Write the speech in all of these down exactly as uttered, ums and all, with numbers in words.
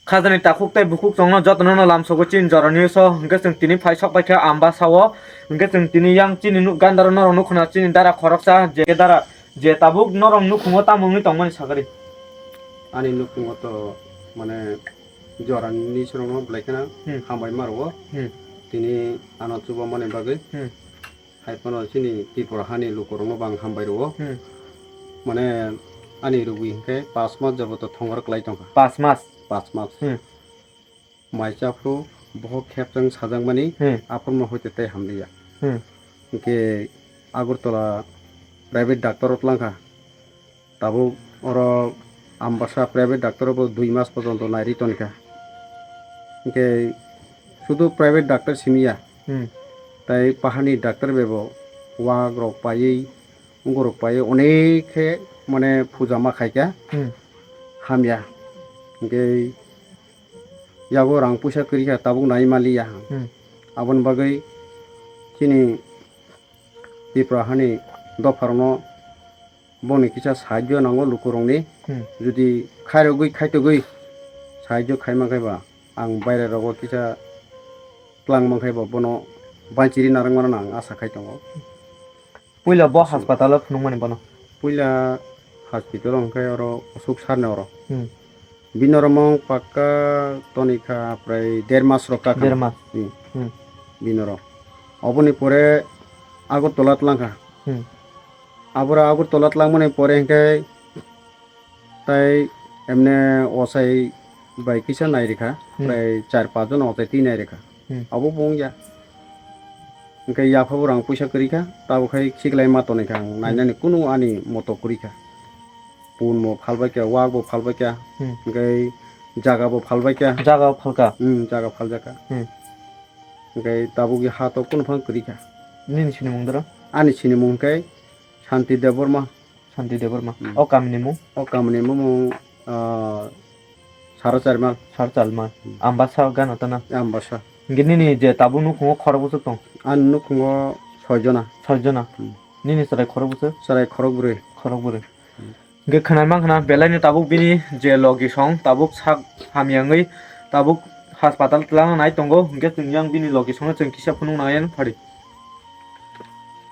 Khajani takhuk tei bukhuk chwngno jotono no lamsogo chini jorani so, hwnkhe chwng tini phai sok paikha Ambasa o, hwnkhe chwng tini yang chini nuk gandaro norok nukhuna chini dara khoroksa je dara je tabuk norok nukhungo tamo wngwi tongmani sagari. Ani nukhungo to mane jorani sorokno belai kheno Hmm. hambai ma rwo. Hmm. Tini ano chubamani bagwi. Hmm. Hai phano chini Tripura hani lukurokno bo ang hambai rwo. Hmm. Mane ani rwgwi hinkhe pas mas jaboto thongor klai tongkha. Pas mas? Pas mas. Hmm. Mai chaphru bohok khepchang sajakmani Hmm. aphurno hoite tei hamliya. Hmm. Hinkhe Agartala private doctor o tlangkha. Tabuk oro Ambasa private doctor bo dui mas porjonto nairi tonkha. Hinkhe sudu private doctor simiya. Hmm. Tai pahani doctor bebo wak rok paiwi, ungurok paiwi onek khe mane puja ma khaikha. Hmm. Hamya. Hinkhe yago rang puisa kwrwikha tabuk nai maliya. Hmm. Aboni bagwi chini Tripura hani dopharokno boni kisa sahajyo nango lukurokni. Hmm. Jodi khairogwi khaitogwi sahajyo khai mankhe ba ang baire rogo kisa twlang mankhe ba bono banchiri narwkmano ang asa khai tongo. Puila bo Aswk. Hospitalo phunukmani bono? Puila hospital hwnkhe oro Aswk Sarni oro. Hmm. Bini oro mung pakka tonikha prai der mas rok kakha. Der mas. Hmm. Hmm. Bini oro. Oboni pore Agartala tlangkha. Hmm. Abora Agartala tlangmani pore hwnkhe tai emne ochai bai kisa nairikha, Hmm. prai char pas jon ochai twi nairikha. Hmm. Abo bo wngya. Hwnkhe yaphabo rang puisa kwrwikha, tabuk khai khiklai ma tonikha ang, Hmm. nainani kunu ani moto kwrwikha. Pun bo phalbaikha, wak bo phalbaikha, Hmm. hwnkhe jaga bo phalbaikha. Jaga phalka? Hmm, jaga phaljakha. Hmm. Hwnkhe tabuk ha to kunu phang kwrwikha. Nini sinimung doro? Ani sinimung hwnkhe Shanti Debbarma. Shanti Debbarma. Hmm. O kamini mung? O kamini mung, ah, Sara Charmal. Sara Charmal. Hmm. Ambasa gana tana? Ambasa. Hingke nini je tabuk nukhungo khorok bwswk tong? Ani nukhungo soi jona. Soi jona. Hmm. Nini chwrai khorok bwswk? Chwrai khorok bwrwi. Khorok bwrwi. Hmm. Hingke khwnai mankha na belai no tabuk bini je logi song tabuk sak hamya wngwi tabuk haspatal twlangna nai tongo. Hingke chwng yang bini logi song no chwng kisa phunuk nai phari.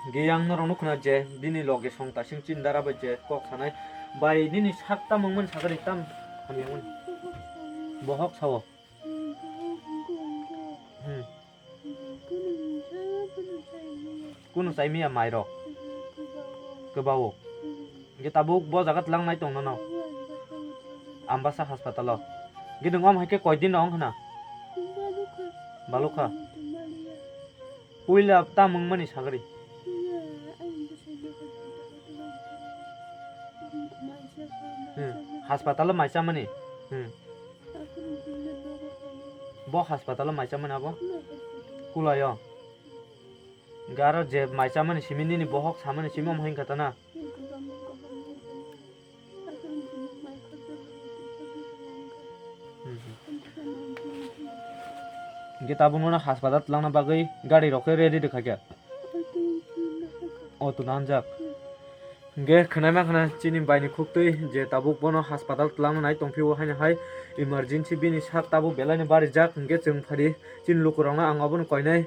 Hingke yang norok nukho na je bini logi song tasing chini dara bai je kok sanai bai nini sak tamo wngmani sakani tam hamya wngmani. Bohok sao. Hmm. Kunu chai miya mairok. Kwbao. Hingke tabuk bo jaga twlang nai tong nono. Ambasa haspatal o. Hingke nwng om hai khe koi din rok wng khna? Balukha. Puila tam wngmani sagri. Hmm. Haspatal o mai chamani. Hmm. Bo haspatal o mai chamani abo? Kulai o. Hingke aro je mai chamani simi nini bohok samani simi omo hai wngkha ta na? Hmm. Hingke tabuk nono haspatal twlangna bagwi gari rok khe ready rwkha khe? Auto no hanjak. Hingke khwnai mankha na chini bai ni khuktwi je tabuk bono haspatal twlangna nai tongphio haino hai emergency bini sak tabuk belai no barijak hingke chwng phari chini lukurokno ang obono koinai.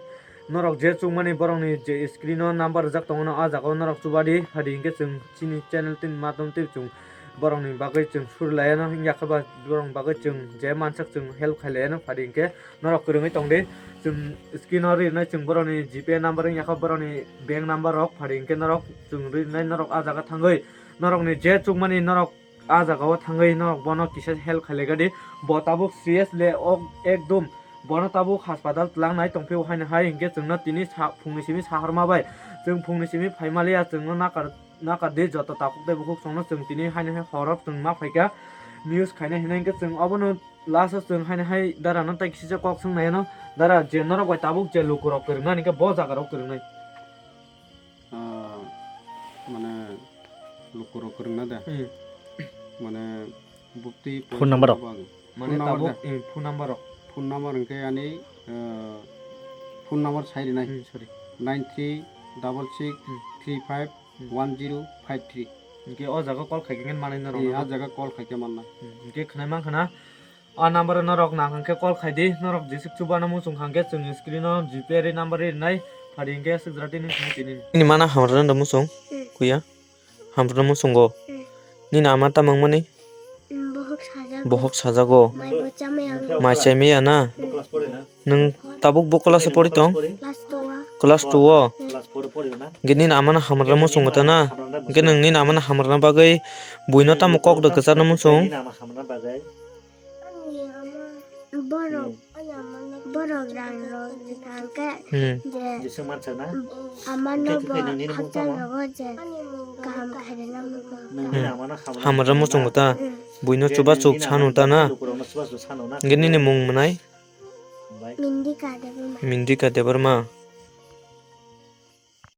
Norok je chukmani borokni je screen o number rijak tongo, no, ah jaga o norok chuba di, phadi hinkhe chwng chini channel tini matom twi chwng borokni bagwi chwng suri laiya no, wngya khe ba borokni bagwi chwng je mansak chwng help khai laiya no, phadi hinkhe norok kwrwngwi tong di. Chwng screen o rinai chwng borokni G P number wngya khe borokni bank number rok, phadi hinkhe norok chwng rinai norok ah jaga thangwi norokni je chukmani norok ah jaga o thangwi norok bono kisa help khailai gadi. Bo tabuk serious le, o ekdom bono tabuk haspatal twlang nai tongphio haino hai hinkhe chwngno tini sa-, phungni simi sahorma bai chwng phungni simi phaimaliya chwngno nakar, nakar di joto takhuk tei bukhuk chwngno chwng tini haino hai horok chwng ma phaikha news khaina hinwi hinkhe chwng obono last o chwng haino hai dara no tai kisa kok swng nai ano dara je norok bai tabuk je lukurok kwrwngna hinkhe bo jaga rok kwrwngnai. Ah, mane lukurok kwrwngna de. Hmm. Mane bukti phone number rok. Mane phone number tabuk, de. Hmm, phone number rok. Phone number hwnkhe ani, ah, phone number sai rinai. Hmm, sorry. Nine three double six three five one zero five three. Hmm. Hwnkhe o jaga call khaikhe manai norok. Eh, no? A jaga call khaikhe mannai. Hmm, hwnkhe khwnai mankha na. A number o norok nang hwnkhe call khai di, norok jeswk chubana muchung hwnkhe chwng screen o G P R number rinai, phari hwnkhe swkjra tini tini. Nini mana hamrwna da muchung? Hmm. Kuya? Hamrwna muchungo? Hmm. Nini ama tamo wngmani? Hmm, bohok sajago. Bohok sajago? Mai bo chamaya. Mai chamaya na? Hmm. Nwng tabuk bo class o pori tong? Class two o. Class two o? Hmm. Hwnkhe nini amano hamrwna muchungo ta na? Hwnkhe nwng nini amano hamrwna bagwi buino tamo kok da kwcharna muchung? Borok, borok rang rok hwnkhe Hmm. je amano bo hakchal rogo je kaham khairina muchungo ta. Hmm. Hamrwna muchungo ta? Hmm. Buino chubachu sanu ta na? Hwnkhe nini mung mwnai? Mindika Debbarma. Mindika Debbarma.